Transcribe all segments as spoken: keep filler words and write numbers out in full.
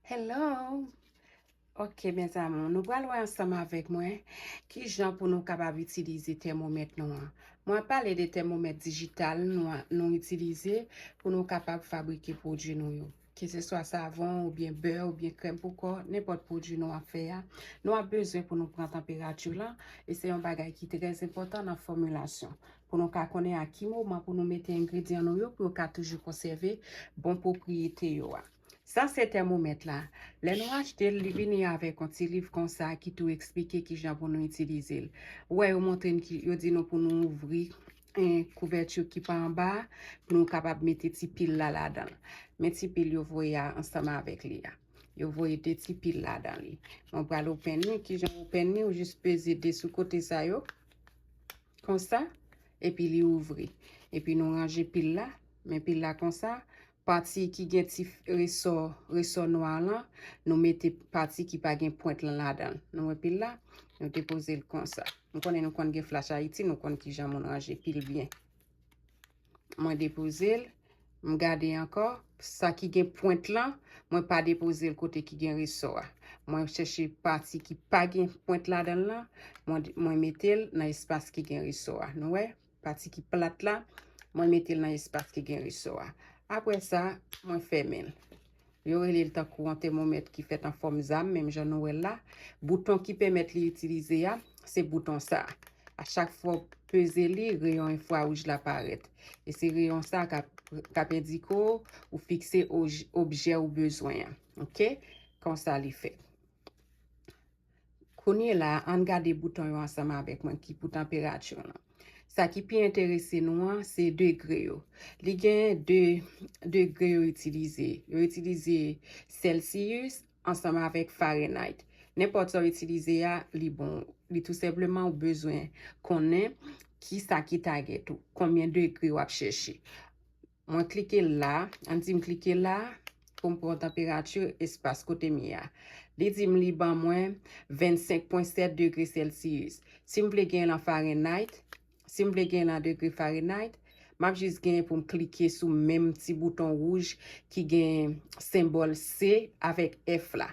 Hello! Ok, mes amours, nou pral wè ansanm avèk mwen ki jan pou nou kapab itilize tèmomèt nou an. Mwen ap pale de tèmomèt dijital nou, nou itilize pou nou kapab fabrike pwodui nou yo. Keseswa savon oubyen bè oubyen krèm pou kò, nenpòt pwodui nou ap fè a, nou ap bezwen pou nou pran tanperati lan, e se yon bagay ki trè enpòtan nan fòmilasyon, pou nou ka konnen a ki moman pou nou mete engredyan nou yo pou yo ka toujou konsève bon pwopriyete yo a. Sa se tèmomèt la. Lè nou achte l, li vini avèk yon ti liv konsa ki tou eksplike kijan pou nou itilize l. Ou wè, yo montre n ki, yo di nou pou nou ouvri, eh, kouvèti ki pa anba a, pou nou kapab mete ti pil la ladan l. Men ti pil yo voye a ansanm avèk li a. Yo voye de ti pil ladan li. Mwen pral open li. Kijan open li? Ou jis peze de sou kote sa yo, konsa, epi li ouvri. Epi nou ranje pil la, men pil la konsa, pati ki gen ti f-, resò, resò nwa lan, nou mete pati ki pa gen pwent lan ladan l. Nou wè pil la? Nou depoze l konsa. Nou konnen nou konn gen Flash Haïti, nou konn kijan moun ranje pil byen. Mwen depoze l, m gade ankò, sa ki gen pwent lan, mwen pa depoze l kote ki gen resò a. Mwen chèche pati ki pa gen pwent ladan l lan, mwen, mwen mete l nan espas ki gen resò a. Nou wè? Pati ki plat la, mwen mete l nan espas ki gen resò a. Apre sa, mwen fèmen l. Yo rele l tankou yon tèmomèt ki fèt an fòm zam, menm jan nou wè l la. Bouton ki pèmèt li itilize a, se bouton sa a. A chak fwa w peze li, reyon enfrawouj la parèt. E se reyon sa a k ap, k ap endike w ou fikse oj-, objè ou bezwen an. Ok? Konsa li fèt. Kounye la, ann gade bouton yo ansanm avèk mwen ki pou tanperati w lan. Sa ki pi enterese nou an, se degre yo. Li gen de degre yo itilize. Yo itilize Celsius ansanm avèk Fahrenheit. Nenpòt sa w itilize a, li bon. Li tou senpleman ou bezwen konnen ki sa ki target ou, konbyen degre w ap chèche. Mwen klike la, ann di m klike la, pou m pran tanperati espas kote m ye a. Li di m li ban mwen vennsenk pwen sèt degre Celsius. Si m vle gen l an Fahrenheit, si m vle gen l an degre Fahrenheit, m ap jis gen pou m klike sou menm ti bouton wouj ki gen senbòl C avèk F la.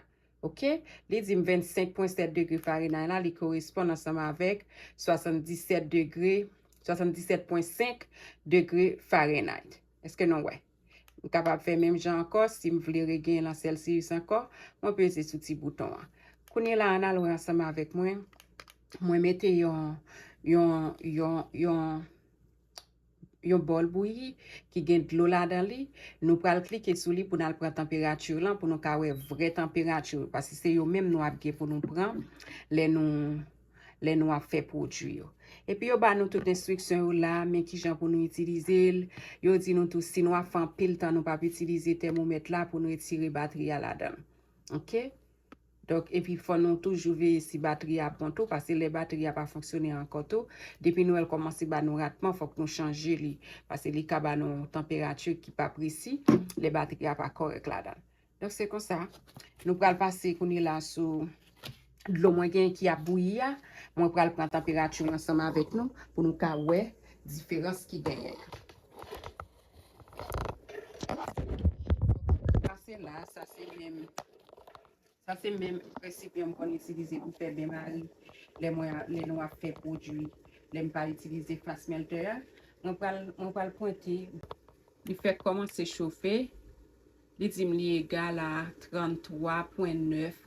Ok? Li di m vennsenk pwen sèt degre Fahrenheit la, li koresponn ansanm avèk swasanndisèt degre, swasanndisèt pwen senk degre Fahrenheit. Èske nou wè? M kapab fè menm jan ankò, si m vle regenyen l an Celsius ankò, mwen peze sou ti bouton an. Kounye la, ann al wè ansanm avèk mwen. Mwen mete yon, yon, yon, yon, yon bòl bouyi ki gen dlo ladan li. Nou pral klike sou li pou n al pran tanperati lan, pou nou ka wè vrè tanperati, paske se yo menm nou ap gen pou nou pran lè nou, lè nou ap fè pwodui yo. Epi yo ba nou tout enstriksyon yo la, men kijan pou nou itilize l. Yo di nou tou, si nou ap fè anpil tan, nou p ap itilize tèmomèt la pou nou retire batri a ladan l. Ok? Donk, epi fò nou toujou veye si batri a bon tou, paske lè batri a pa fonksyone ankò tou, depi nou wè l kòmanse ba nou ratman, fòk nou chanje li, paske li ka ba nou tanperati ki pa presi, lè batri a pa kòrèk ladan l. Donk, se konsa, nou pral pase kounye la sou dlo mwen gen ki ap bouyi a, mwen pral pran tanperati ansanm avèk nou pou nou ka wè diferans ki genyen an. Pase la, sa se menm Sa se menm resipyan m konn itilize pou fè benmari lè mwen, lè nou ap fè pwodui, lè m pa itilize fast melter a. Mwen pral, mwen pral pwente. Li fèk kòmanse chofe. Li di m li egal a tranntwa pwen nèf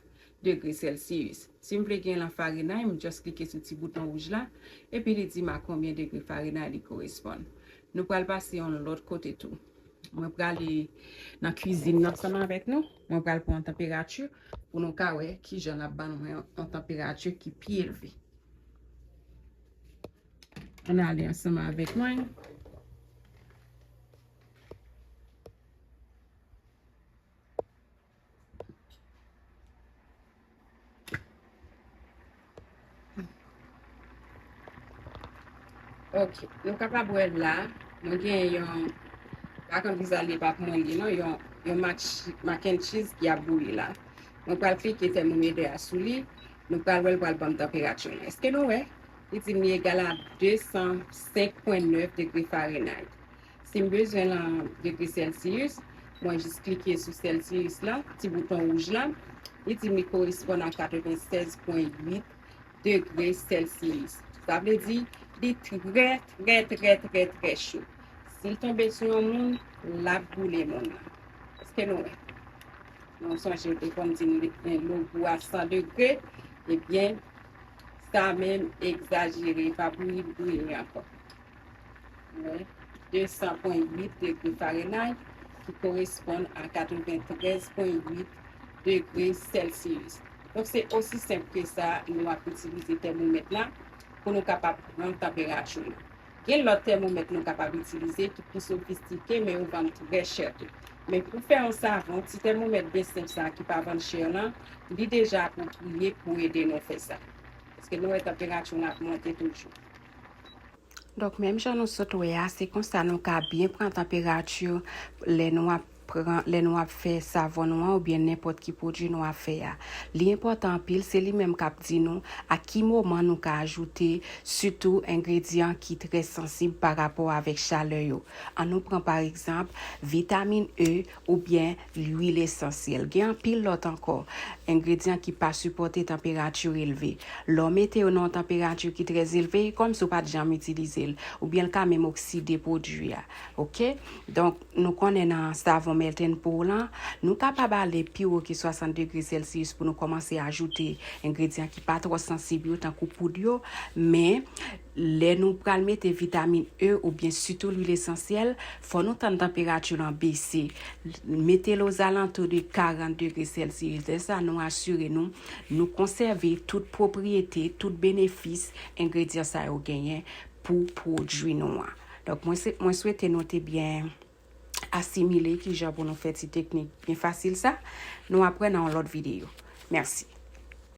degre Celsius. Si m vle gen l an Fahrenheit, m just klike sou ti bouton wouj la, epi li di m a konbyen degre Fahrenheit li koresponn. Nou pral pase yon lòt kote tou. Mwen prale nan kwizin nan ansanm avèk nou. Mwen pral pran tanperati pou nou ka wè kijan l ap ban mwen yon tanperati ki pi elve. Ann ale ansanm avèk mwen. Ok, nou kapab wè la, mwen gen yon, pa konn kisa li pa pou mwen li non, yon, yon mac, mac and cheese ki ap bouyi la. Mwen pral klike tèmomèt a sou li, nou pral wè l pral ban m tanperati l. Èske nou wè? Li di m li egal a de san senk pwen nèf degre Fahrenheit. Si m bezwen l an degre Celsius, Mwen jis klike sou Celsius lan, ti bouton wouj lan. Li di m li koresponn a katrevennsèz pwen uit degre Celsius. Sa vle di, li trè, trè, trè, trè, trè cho. Si l tonbe sou yon moun, l ap boule moun nan. Èske nou wè? Nou sonje, te konn di m, eh, logo a san degre, ebyen, sa menm egzajere, pa bouyi, bouyi ankò. Wè, de san pwen uit degre Fahrenheit, ki koresponn a katreventrèz pwen uit degre Celsius. Donk, se osi senp ke sa, nou ap itilize tèmomèt la pou nou kapab pran tanperati nou. Gen lòt tèmomèt nou kapab itilize ki pi sofistike, men yo vann trè chè tou. Men pou fè yon savon, ti tèmomèt byen senp sa a ki pa vann chè lan, li deja apwopriye pou ede nou fè sa. Paske nou wè tanperati nou ap monte toujou. Donk, menm jan nou sot wè a, se konsa nou ka byen pran tanperati lè nou ap pran, lè nou ap fè savon nou an oubyen nenpòt ki pwodui nou ap fè a. Li enpòtan anpil, se li menm k ap di nou a ki moman nou ka ajoute sitou engredyan ki trè sansib pa rapò avèk chalè yo. An nou pran pa egzanp vitamin E oubyen lwil esansyèl. Gen anpil lòt ankò engredyan ki pa sipòte tanperati elve. Lè w mete yo nan yon tanperati ki trè elve, e kòmsi w pa t janm itilize l, oubyen l ka menm okside pwodui a. Oke? Donk, nou konnen nan savon Melt and Pour lan, nou kapab ale pi wo ke swasant degre Celsius pou nou kòmanse ajoute engredyan ki pa twò sansib yo, tankou poud yo, men lè nou pral mete vitamin E oubyen sitou lwil esansyèl, fò nou tann tanperati lan bese. Mete l ozalantou de karant degre Celsius. Lè sa, nou asire nou, nou konsève tout pwopriyete, tout benefis engredyan sa yo genyen pou pwodui nou an. Donk, mwen se, mwen swete nou te byen asimile kijan pou nou fè ti teknik byen fasil sa. Nou ap wè nan yon lòt videyo. Mèsi.